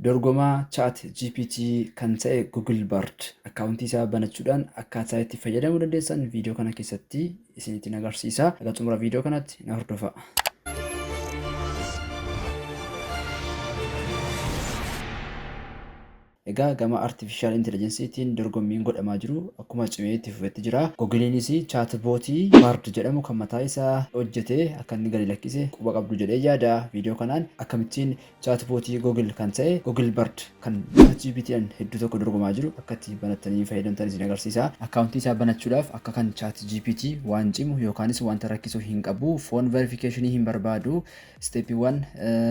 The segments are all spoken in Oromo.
Dorgomaa ChatGPT kan ta'e Google Bard akkaawuntii isaa banachuudhaan akkaataa itti fayyadamuu dandeessan viidiyoo kana keessatti isinitti agarsiisa. Haga xumura viidiyoo kanaatti na hordofaa. Egaa gama Artificial Intelligence'tiin dorgommiin godhamaa jiru akkuma cimee itti fufetti jira. Googiliinis chaatbootii Bard jedhamu kan mataa isaa hojjetee akka inni gadi lakkise quba qabdu jedhee yaada. Viidiyoo kanaan akkamittiin chaatbootii Google kan ta'e Google Bard kan ChatGPT'n hedduu tokko dorgomaa jiru akka itti banattanii fayyadamtan isin agarsiisa. Akkaawuntii isaa banachuudhaaf akka kan ChatGPT waan cimu yookaanis wanta rakkisu hin qabu. Phone verification hin barbaadu. Isteeppiiwwan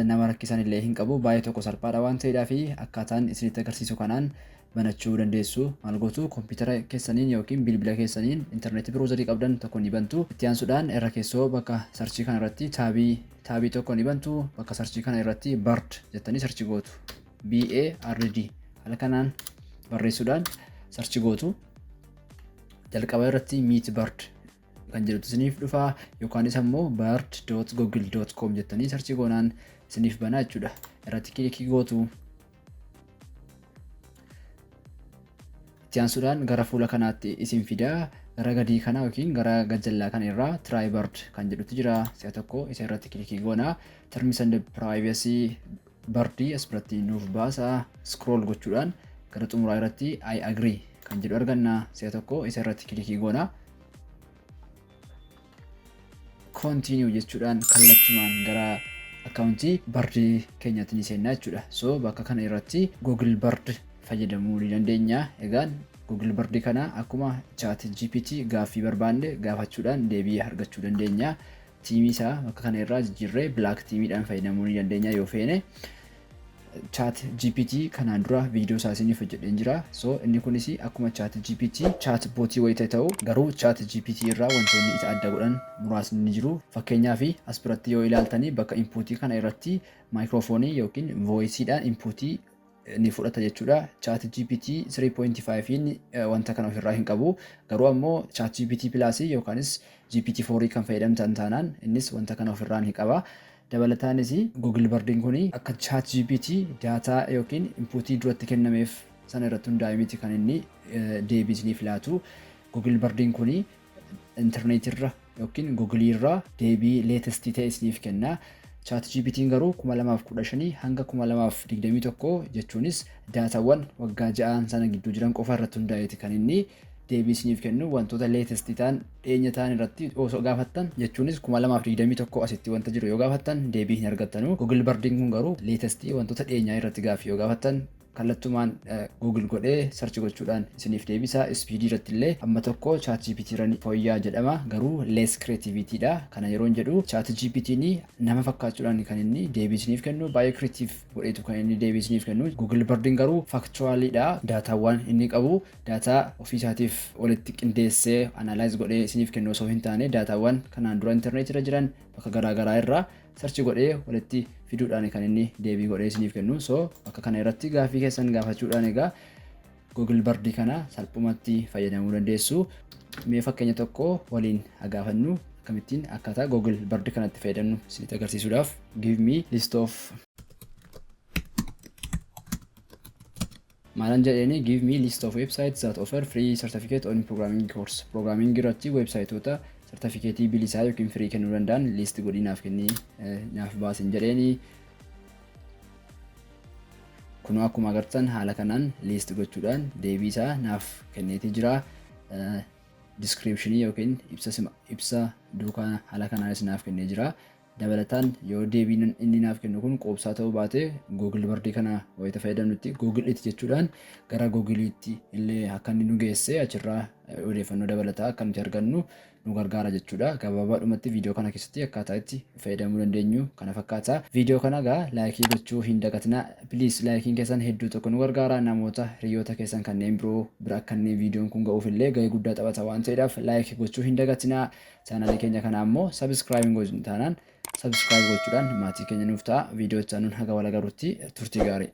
nama rakkisan illee hin qabu. Baay'ee tokko salphaadha waan ta'eedhaa fi akkaataan isinitti agarsiisu kanaan banachuu dandeessu. Maal gootu? Kompiitara keessaniin yookiin bilbila keessaniin intarneetii biroozarii qabdan tokko ni bantu. Itti aansuudhaan irra keessoo bakka sarchii kana irratti taabii tokko ni bantu. Bakka sarchii kana irratti Bard jettanii sarchi gootu. BARD haala kanaan barreessuudhaan sarchi gootu. Jalqaba irratti Meet Bard kan jedhutu isiniif dhufa, yookaanis ammoo bard.google.com jettanii sarchii goonaan isiniif banaa jechuudha. Irratti kilikii gootu. Itti aansuudhaan gara fuula kanaatti isin fidaa. Gara gadii kana yookiin gara gajjallaa kana irraa Try Bard kan jedhutu jira. Si'a tokko isa irratti kilikii goona. Terms and Privacy Bardii as biratti nuuf baasa. Scroll gochuudhaan gara xumuraa irratti I agree kan jedhu arganna. Si'a tokko isa irratti kilikii goona. Continue jechuudhaan kallattumaan gara akkaawuntii Bardii keenyaatti ni seenna jechuudha. So bakka kana irratti Google Bard fayyadamuu ni dandeenya. Egaan Google Bard kana akkuma Chat GPT gaaffii barbaanne gaafachuudhaan deebii argachuu dandeenya. Tiimii isaa bakka kana irraa jijjiirree Black tiimiidhaan fayyadamuu ni dandeenya yoo feene. Chat GPT kanaan dura viidiyoo isaa isiniif hojjedheen jira. So inni kunis akkuma Chat GPT chat bootii wayita ta'u, garuu Chat GPT irraa wantoonni isa adda godhan muraasni ni jiru. Fakkeenyaaf, as biratti yoo ilaaltanii bakka inpuutii kana irratti maayikiroofoonii yookiin voisiidhaan inpuutii ni fudhata jechuudha. Chat GPT 3.5 wanta kana ofirraa hin qabu. Garuu ammoo Chat GPT Plus yookaanis GPT 4 kan fayyadamtan taanaan innis wanta kana ofirraa ni qaba. Dabalataanis Google Bardiin kun akka Chat GPT daataa yookiin inpuutii duratti kennameef sana irratti hundaa'e miti kan inni deebii isiniif laatu. Google Bardiin kun intarneetirra yookiin Google irraa deebii leetestii ta'e isiniif kenna. Chat GPT'n garuu 2015 hanga 2021, jechuunis daataawwan waggaa 6n sana gidduu jiran qofa irratti hundaa'eeti kan inni deebii isiniif kennu. Wantoota leetestii ta'an, dhiyeenya ta'an irratti osoo gaafattan, jechuunis 2021 asitti wanta jiru yoo gaafattan, deebii hin argattanu. Google Bardiin kun garuu leetestii wantoota dhiyeenyaa irratti gaaffii yoo gaafattan kallattumaan Google godhee search gochuudhaan isiniif deebisa. Ispiidii irratti illee amma tokko Chat GPT irra fooyya'aa jedhama. Garuu less creativity dha. Kana yeroon jedhu, Chat GPT'n nama fakkaachuudhaan kan inni deebii isiniif kennu, baay'ee creative godheetu kan inni deebii isiniif kennu. Google Bardiin garuu factualidha. Daataawwan inni qabu daataa ofiisaatiif walitti qindeessee analyze godhee isiniif kennu osoo hin taane, daataawwan kanaan dura internet irra jiran bakka garaagaraa irraa search godhee walitti fiduudhaan kan inni deebii godhee isiniif kennu. So bakka kana irratti gaaffii keessan gaafachuudhaan egaa Google Bardii kana salphumatti fayyadamuu dandeessu. Mee fakkeenya tokko waliin haa gaafannu. Akkamittiin akkaataa Google Bardii kanatti fayyadamnu isinitti agarsiisuudhaaf, give me list of maalan jedheeni, give me list of websites that offer free certificate on programming course. Programming irratti websaayitoota sartifikeetii bilisaa yookiin firii kennuu danda'an list godhii naaf kennii, naaf baasin jedheeni. Kunoo akkuma agartan haala kanaan list gochuudhaan deebii isaa naaf kenneetii jira. Diskiripshinii yookiin ibsa duukaa haala kanaanis naaf kennee jira. Dabalataan yoo deebiin inni naaf kennu kun quubsaa ta'uu baate, Google Bardii kana wayita fayyadamnutti Google it jechuudhaan gara Googleiitti illee akka inni nu geesse, achirraa odeeffannoo dabalataa akka nuti argannu nu gargaara jechuudha. Gabaabaadhumatti viidiyoo kana keessatti akkaataa itti fayyadamuu dandeenyu kana fakkaata. Viidiyoo kana egaa laayikii gochuu hin dagatinaa. Please, laayikiin keessan hedduu tokko nu gargaara. Namoota hiriyoota keessan kanneen biroo bira akka inni viidiyoon kun ga'uuf illee gahee guddaa taphata waan ta'eedhaaf laayikii gochuu hin dagatinaa. Chaanaalii keenya kana ammoo subscribe hin gochuu taanaan subscribe gochuudhaan maatii keenya nuuf ta'a. Viidiyoo itti aanuun haga wal agarrutti turtii gaarii.